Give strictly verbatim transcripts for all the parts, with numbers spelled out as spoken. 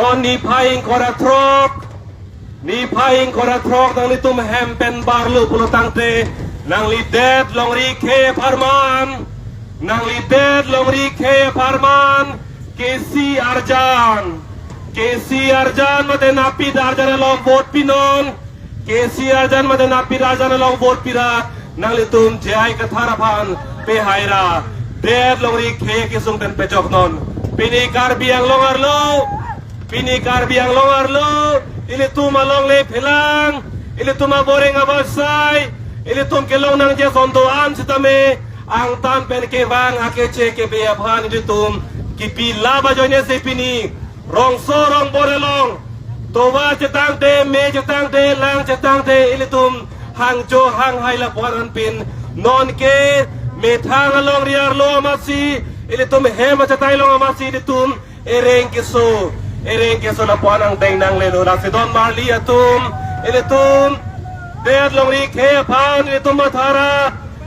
Niphai ingkoi ra throk, niphai ingkoi ra throk nanglitum hem pen barlo pulo tangte, nangli det longri khei apharman, nangli det longri khei apharman, K C Arjan, K C Arjan mate Napit Arjan along vote pinon, K C Arjan mate Napit Arjan along vote pira, nanglitum J I Kathar aphan pehai ra, det longri khei kesung pen pejoknon. Pini Karbi Anglong arlo, pini Karbi Anglong arlo, ilitum alongle phelang, ilitum aboreng abasai, ilitum kelong nangji ason do-an sitame, angtan pen kevang akeche kebe aphan ilitum kipi laba ajoine si pini rongso rongbor along, tovar chetangte, me chetangte, lang chetangte, ilitum hangjo hanghai lapu-an anpin, non ke methang alongri arlo amatsi, ilitum hem achetai along amatsi, ilitum ereng keso, ereng keso lapu-an angdeng nanglelo. Lasi don marli atum, ilitum det longri khei aphan ilitum matha ra,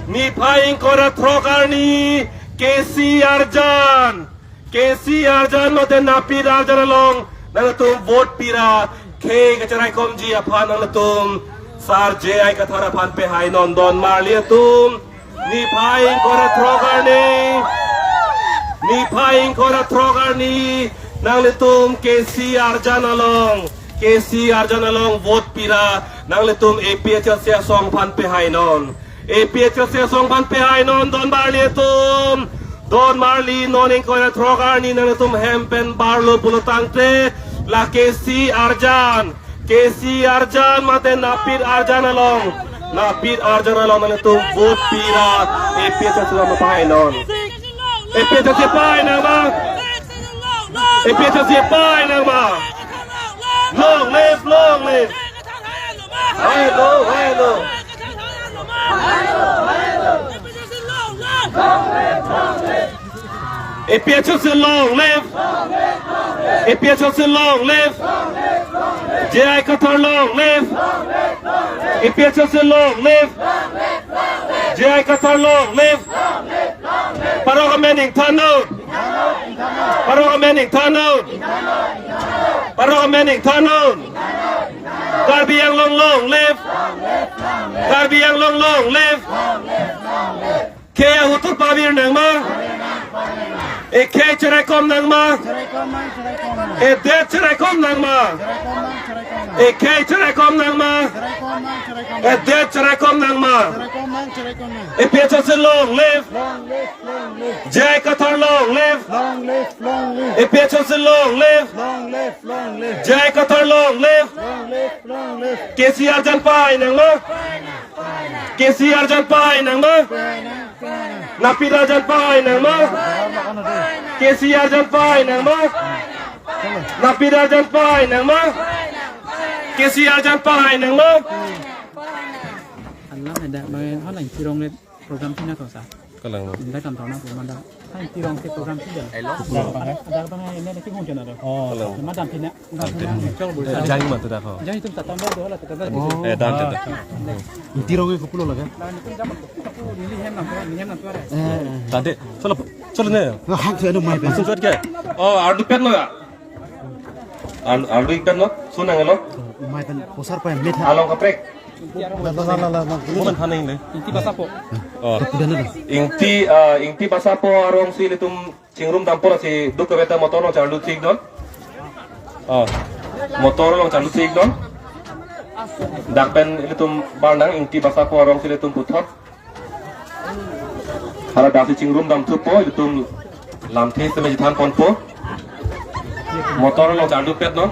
niphai ingkoi ra throk arni, K C Arjan, K C Arjan mate Napit Arjan along nanglitum vote pira, khei kacheraikomji aphan nanglitum Sar J I Kathar aphan pehainon. Don marli atum, niphai ingkoi ra throk arni, niphai ingkoi ra throk arni, nanglitum K C Arjan along, K C Arjan along vote pira, nanglitum A P H L C asong aphan pehainon. A P H L C asong aphan pehainon, don marli atum. Don marli, non ingkoi ra throk arni nanglitum hem pen barlo pulo tangte, la K C Arjan, K C Arjan mate Napit Arjan along, Napit Arjan along nanglitum vote pira, A P H L C along pehainon. A P H L C pehai nangma? A P H L C pehai nangma? Long live, long live. Hai lo, hai lo. A P H L C long live. A P H L C long live. J I Kathar long live. A P H L C long live. J I Kathar long live. Parok amen ingthannon. Parok amen ingthannon. Parok amen ingthannon. Karbi Anglong long live. Karbi Anglong long live. Khei ahut pavir nangma? E khei cheraikom nangma? E det cheraikom nangma? E khei cheraikom nangma? E det cheraikom nangma? A P H L C long live. J I Kathar long live. A P H L C long live. J I Kathar long live. K C Arjan pehai nangma? K C Arjan pehai nangma? Napit Arjan pehai nangma? K C Arjan pehai nangma? Napit Arjan pehai nangma? K C Arjan pehai nangma? Alam ada, bang, hana tirong le program tina to sa. Kalang lo. Indai tam tona ko manda. Hai tirong ke program tina. Hello. Ada bang ini lagi hong jana do. Oh. Kalang. Madam tina. Jai ma tu dah ko. Jai tu tak tambah doh lah tu kan. Eh, dan, dan, dan. Tirong ke pulo laga. Nah, ini kan dapat aku ini hem nam, ini hem nam tu ada. Tadi, solo, solo ne. Hak saya ada mai. Langsung cuat ke? Oh, ardu pet lo ya? Ardu, ardu ikan lo? Sunang lo? Mai pen posar pa met ha. Along kaprek. La, la, la, la, la. Bukan hana ini. Ingti Basapo. Oh. Ingti, ah, Ingti Basapo arong si ilitum chingrum dampo si duk kebeta motor along charlu thiknon. Oh. Motor along charlu thiknon. Dak pen ilitum barnang Ingti Basapo arong si ilitum puthot. Hala dak si chingrum damthupo, ilitum lamthe seme chethan ponpo. Motor along charlu pet non.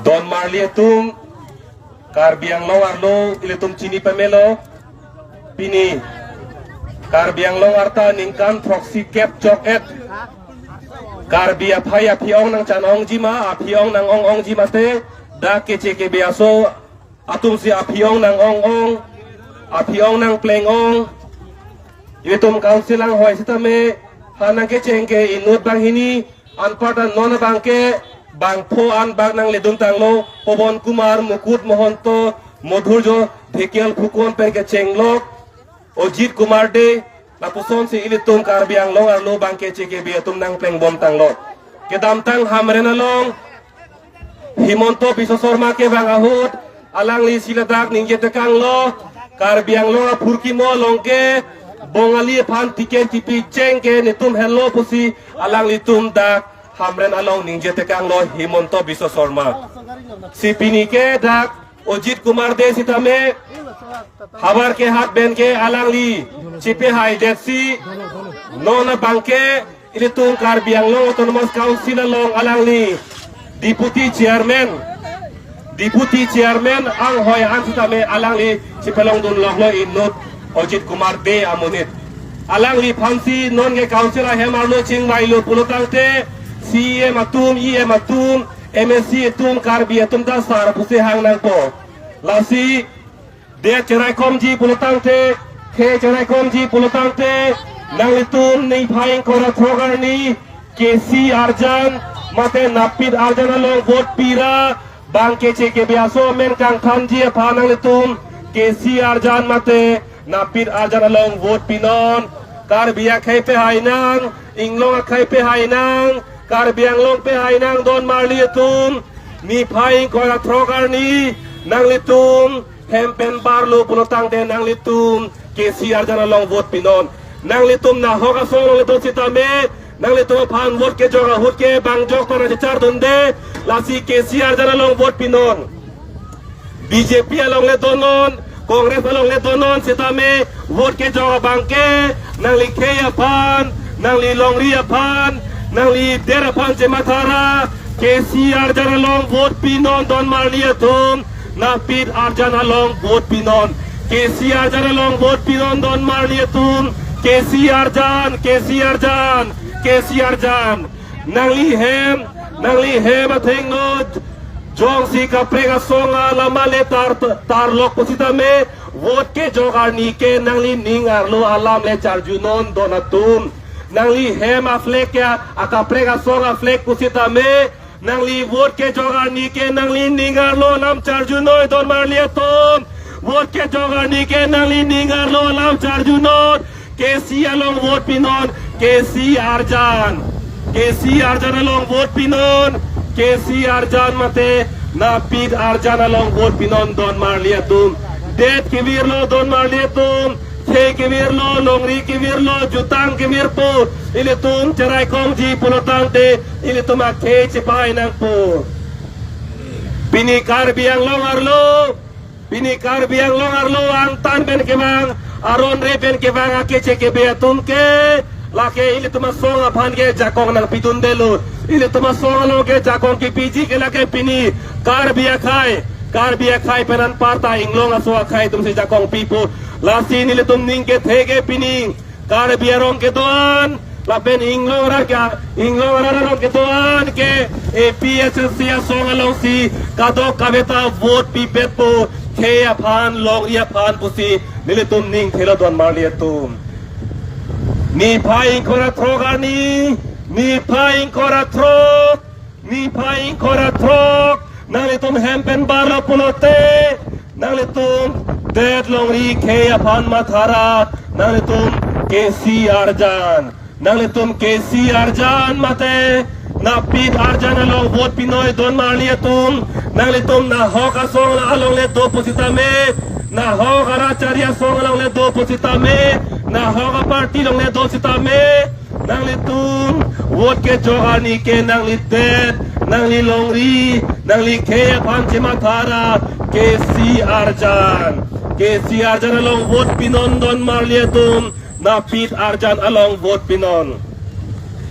Don marli atum, Karbi Anglong arlo ilitum chini pamelo. Pini Karbi Anglong arta ningkan throksi kep chok et. Karbi aphai aphi-ong nangchan-ongji ma, aphi-ong nang-ong-ongji mate, dak keche kebe aso atum si aphi-ong nang-ong-ong, aphi-ong nangpleng-ong. Ilitum council anghoi sitame, ha nangkecheng ke inut banghini, anparta non abangke bangpho an bang nangledun tanglo, Pawan Kumar, Mukut Mahanta, Madhurjo Dhekal Phukan pen kechenglok Ajit Kumar Dey, lapuson si ilitum Karbi Anglong arlo bangke K K B atum nangplengbom tanglo. Kedamtang Hamren along Himanta Biswa Sarma kevang ahut, alangli si ladak ningje tekanglo, Karbi Anglong aphurkimo along ke Bongali aphan ticket kipi cheng ke netum henlo pusi alanglitum dak Hamren along ningje tekanglo Himanta Biswa Sarma. Si pini ke dak Ajit Kumar Dey sitame, havar ke hat pen ke alangli chipehai detsi, non abangke ilitum Karbi Anglong Autonomous Council along alangli Deputy Chairman, Deputy Chairman anghoi an sitame alangli chipelongdunloklo inut Ajit Kumar Dey amonit. Alangliphansi non ke council ahem arlo chingvailo pulotangte, C E M atum, E M atum, M A C atum, Karbi atum ta sar pusi hang nangpo. Lasi, det cheraikomji pulotangte, khei cheraikomji pulotangte, nanglitum niphai ingkoi ra throk arni, K C arjan, mate napit arjan along vote pira, bangke K K B aso amen kangthanji aphan nanglitum, K C arjan mate napit arjan along vote pinon, Karbi akhei pehai nang, Inglong akhei pehai nang, Karbi Anglong pehai nang don marli atum, niphai ingkoi ra throk arni, nanglitum, hem pen barlo pulotangte nanglitum, K C arjan along vote pinon. Nanglitum nahok asong along le do sitame, nanglitum aphan vote kejok ahut ke bang jok ta nangchechardunde, lasi K C arjan along vote pinon. B J P along le donon, Congress along le donon sitame, vote kejok abangke, nangli khei aphan, nangli longri aphan, nangli der aphan chemathara, K C arjan along vote pinon don marli atum, napit arjan along vote pinon. K C arjan along vote pinon don marli atum, K C arjan, K C arjan, K C arjan. Nangli hem, nangli hem athengno, jongsi kaprek asong alama le tar, tarlok pusitame, vote kejok arni ke nangli ning arlo alam le charjunon don atum. Nangli hem a-flag ke, akaprek asong a-flag pusitame, nangli vote kejok arni ke nangli ning arlo alam charjunoi don marli atum. Vote kejok arni ke nangli ning arlo alam charjunon. K C along vote pinon, K C arjan. K C arjan along vote pinon, K C arjan mate napit arjan along vote pinon don marli atum. Det kevirlo don marli atum, khei kevirlo, longri kevirlo, jutang kevirpo, ilitum cheraikomji pulotangte, ilitum akhei chepahai nangpo. Pini Karbi Anglong arlo, pini Karbi Anglong arlo angtan pen kevang, aron re pen kevang ake K K B atum ke, lake ilitum asong aphan ke jakong nangpidundelo. Ilitum asong along ke jakong kipiji ke lake pini Karbi akhei, Karbi akhei pen anparta Inglong aso akhei atumsi jakong pipo. Lasi nelitum ning kethe ke pini Karbi arong kedo-an, lapen Inglong arat ke, Inglong arat arong kedo-an ke, A P H L C asong alongsi kadokave ta vote pipetpo, khei aphan, longri aphan pusi, nelitum ning thelo don marli atum. Niphai ingkoi ra throk arni, niphai ingkoi ra throk, niphai ingkoi ra throk, nanglitum hem pen barlo pulote, nanglitum det longri khei aphan mathara, nanglitum K C arjan, nanglitum K C arjan mate napit arjan along vote pinoi don marli atum, nanglitum nahok asong along le do pusitame, nahok arat chari asong along le do pusitame, nahok aparty along le do sitame, nanglitum vote kejok arni ke nangli det, nangli longri, nangli khei aphan chemathara, K C arjan. K C arjan along vote pinon don marli atum, napit arjan along vote pinon.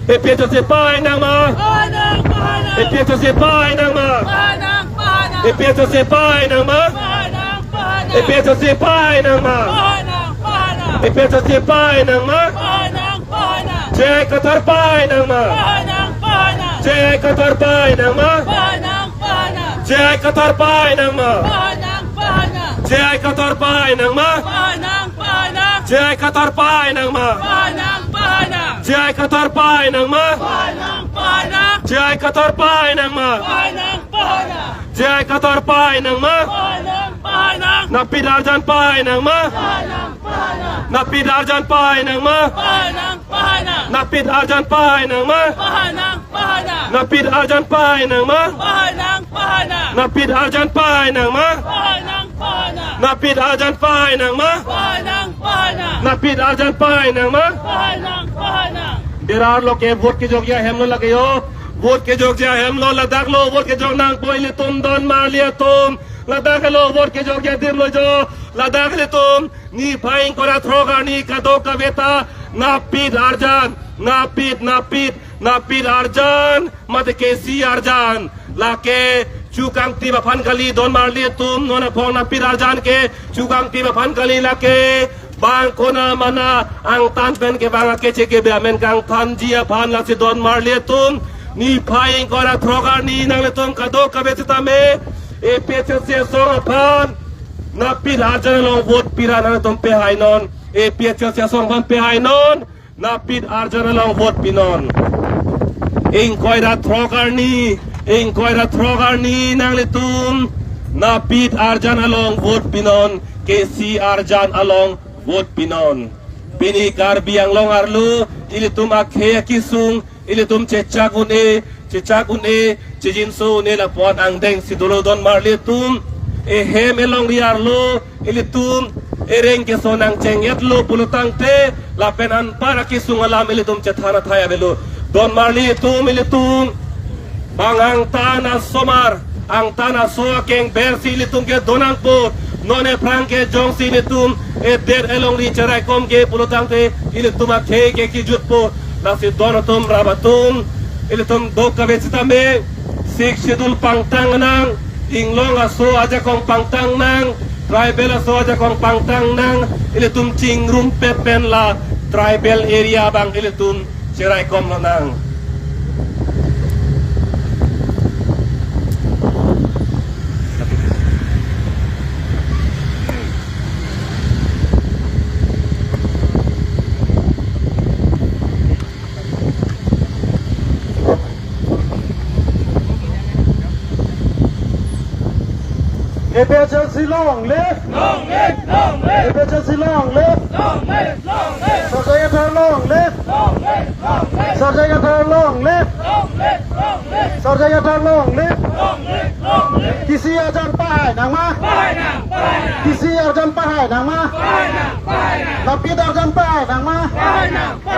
A P H L C pahai nang ma? Pahai nang, pahai nang. A P H L C pahai nang ma? Pahai nang, pahai nang. A P H L C pahai nang ma? Pahai nang, pahai nang. A P H L C pahai nang ma? Pahai nang, pahai nang. A P H L C pahai nang ma? Pahai nang, pahai nang. J I Kathar pahai nang ma? Pahai nang, pahai nang. J I Kathar pahai nang ma? Pahai nang, pahai nang. J I Kathar pahai nang ma? Pahai nang, pahai nang. J I Kathar pahai nang ma? Pahai nang, pahai nang. J I Kathar pahai nang ma? Pahai nang, pahai nang. J I Kathar pahai nang ma? Pahai nang, pahai nang. J I Kathar pahai nangma? Pahai nang, pahai nang. J I Kathar pahai nangma? Pahai nang, pahai nang. Napit Arjan pahai nangma? Pahai nang, pahai nang. Napit Arjan pahai nangma? Pahai nang, pahai nang. Napit Arjan pahai nangma? Pahai nang, pahai nang. Napit Arjan pahai nangma? Pahai nang, pahai nang. Napit Arjan pahai nangma? Pahai nang, pahai nang. Napit Arjan pahai nangma? Pahai nang, pahai nang. Napit Arjan pahai nangma? Pahai nang, pahai nang. Birar lo ke vote kejokji ahem lo lake jo. Vote kejokji ahem lo, ladak lo vote kejok nangpo ilitum don marli atum. Ladak lo vote kejokji adim lo jo. Ladak ilitum niphai ingkoi ra throk arni kadokave ta Napit Arjan, Napit, Napit, Napit Arjan, mate K C Arjan. Lake chukangtip aphan kali don marli atum, non aphong Napit Arjan ke chukangtip aphan kali lake. Bang konat mana angtan pen kevang akeche kebe amen kangthanji aphan lasi don marli atum. Niphai ingkoi ra throk arni nanglitum kadokave sitame A P H L C asong aphan Napit Arjan along vote pira nanglitum pehai non. A P H L C asong aphan pehai non. Napit Arjan along vote pinon. Ingkoi ra throk arni, ingkoi ra throk arni nanglitum Napit Arjan along vote pinon, K C Arjan along vote pinon. Pini Karbi Anglong arlo ilitum akhei akesung, ilitum chechak un-e, chechak un-e, chejinso un-e lapu-an angdeng si dolo don marli atum. Ehem elongri arlo ilitum ereng keso nangcheng-etlo pulo tangte lapen anpar akesung alam ilitum chethan athai avelo. Don marli atum, ilitum bang angtan asomar, angtan aso akeng ber si ilitum kedo nangpo. Non ephrang ke jongsi ilitum edet elongri cheraikom ke pulo tangte ilitum akhei ke kejutpo. Lasi don atum, rap atum, ilitum dokave sitame Sixth Schedule pangtang nang, inglong aso ajakong pangtang nang, tribal aso ajakong pangtang nang, ilitum chingrumpet pen la tribal area abang ilitum cheraikom lonang. A P H L C long live! Long live, long live! A P H L C long live! Long live, long live! Sar J I Kathar long live! Long live, long live! Sar J I Kathar long live! Long live, long live! Sar J I Kathar long live! Long live, long live! K C Arjan pahai nangma? Pahai nang, pahai nang! K C Arjan pahai nangma? Pahai nang, pahai nang! Napit Arjan pahai nangma? Pahai nang, pahai nang!